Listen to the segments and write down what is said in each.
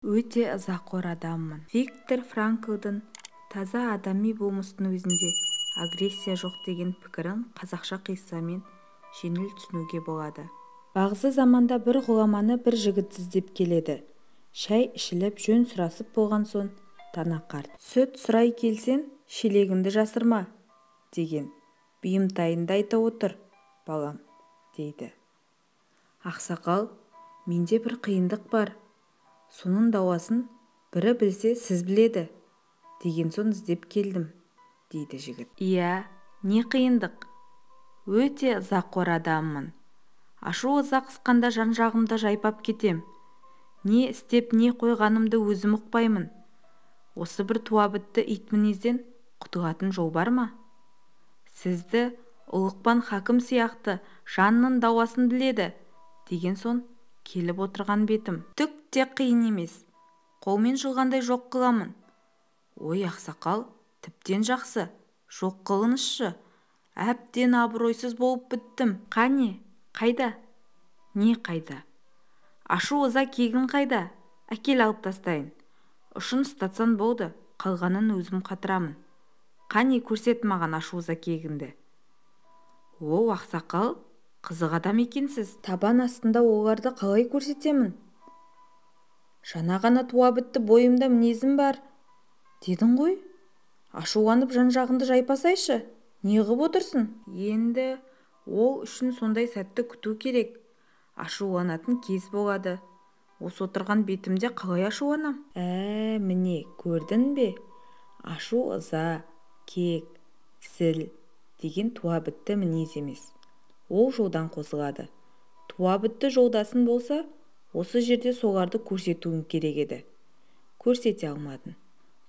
Өте ызақор адаммын. Виктор Франклдың таза адами болмыстың өзінде агрессия жоқ деген пікірін қазақша қиссамен жеңіл түсінуге болады. Бағзы заманда бір ғұламаны бір жігіт іздеп келеді. Шай ішіліп, жөн сұрасып болған соң дана қарт: «Сүт сұрай келсең, шелегіңді жасырма», – деген. «Бұйымтайыңды айта отыр, балам», – дейді. «Ақсақал, менде бір қиындық бар. Соның дауасын бірі білсе, сіз біледі деген соң іздеп келдім», – дейді жігіт. «Иә, не қиындық?» «Өте ызақор адаммын. Ашу-ыза қысқанда жан-жағымды жайпап кетем. Не істеп, не қойғанымды өзім ұқпаймын. Осы бір туабітті ит мінезден құтылатын жол бар ма? Сізді Ұлықпан хакім сияқты жанның дауасын біледі деген соң келіп отырған бетім». «Түк те қиын емес. Қолмен жұлғандай жоқ қыламын». «Ой, ақсақал, тіптен жақсы. Жоқ қылыңызшы. Әбден абыройсыз болып біттім». «Қане, қайда?» «Не қайда? Ашу-ыза, кегің қайда? Әкел, алып тастайын. Ұшын ұстатсаң болды, қалғанын өзім қатырамын. Қане, көрсет маған ашу-ыза, кегіңді». «О, ақсақал, қызық адам екенсіз. Табан астында оларды қалай көрсетемін? Жаңа ғана туа бітті бойымда мінезім бар дедің ғой. Ашуланып жан-жағыңды жайпасайшы, неғып отырсың?» «Енді ол үшін сондай сәтті күту керек. Ашуланатын кез болады. Осы отырған бетімде қалай ашуланам?» «Ә, міне, көрдің бе? Ашу-ыза, кек, зіл деген туа бітті мінез емес. Ол жолдан қосылады. Туа бітті жолдасың болса, осы жерде соларды көрсетуің керек еді. Көрсете алмадың.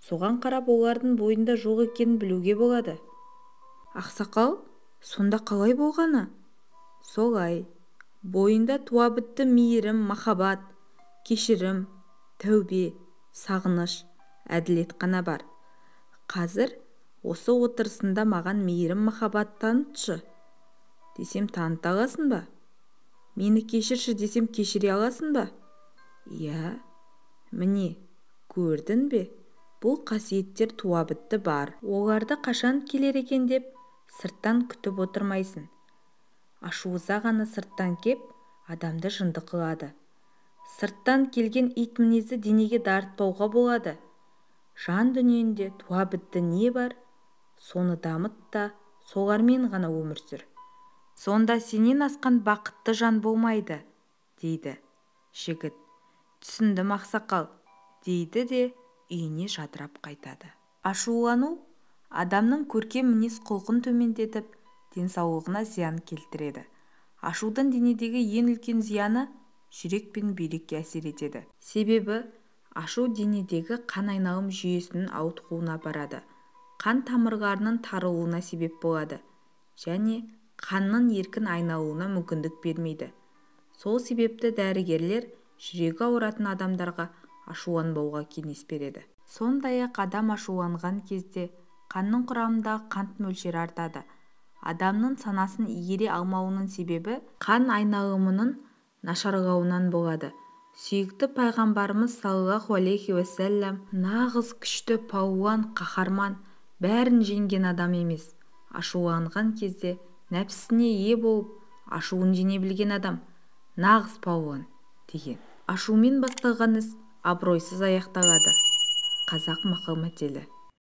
Соған қарап олардың бойында жоқ екенін білуге болады». «Ақсақал, сонда қалай болғаны?» «Солай. Бойында туа бітті мейірім, махаббат, кешірім, тәубе, сағыныш, әділет қана бар. Қазір осы отырысында маған мейірім, махаббат танытшы десем, таныта аласың ба? Мені кешірші десем, кешіре аласың ба?» «Иә». «Міне, көрдің бе? Бұл қасиеттер туа бітті бар. Оларды қашан келер екен деп сырттан күтіп отырмайсың. Ашу-ыза ғана сырттан кеп, адамды жынды қылады. Сырттан келген ит мінезді денеге дарытпауға болады. Жан дүниеңде туа бітті не бар, соны дамыт та, солармен ғана өмір сүр. Сонда сенен асқан бақытты жан болмайды», – дейді. Жігіт: «Түсіндім, ақсақал», – дейді де, үйіне жадырап қайтады. Ашулану адамның көркем мінез-құлқын төмендетіп, денсаулығына зиян келтіреді. Ашудың денедегі ең үлкен зияны жүрек пен бүйрекке әсер етеді. Себебі ашу денедегі қан айналым жүйесінің ауытқуына апарады, қан тамырларының тарылуына себеп болады және қанның еркін айналуына мүмкіндік бермейді. Сол себепті дәрігерлер жүрегі ауыратын адамдарға ашуланбауға кеңес береді. Сондай-ақ адам ашуланған кезде қанның құрамындағы қант мөлшері артады. Адамның санасын игере алмауының себебі қан айналымының нашарлауынан болады. Сүйікті пайғамбарымыз саллаллаху алейхи уассалам: «Нағыз күшті палуан, қаһарман бәрін жеңген адам емес, ашуланған кезде нәпсісіне ие болып, ашуын жеңе білген адам нағыз палуан», – деген. «Ашумен басталған іс абыройсыз аяқталады», – қазақ мақал-мәтелі.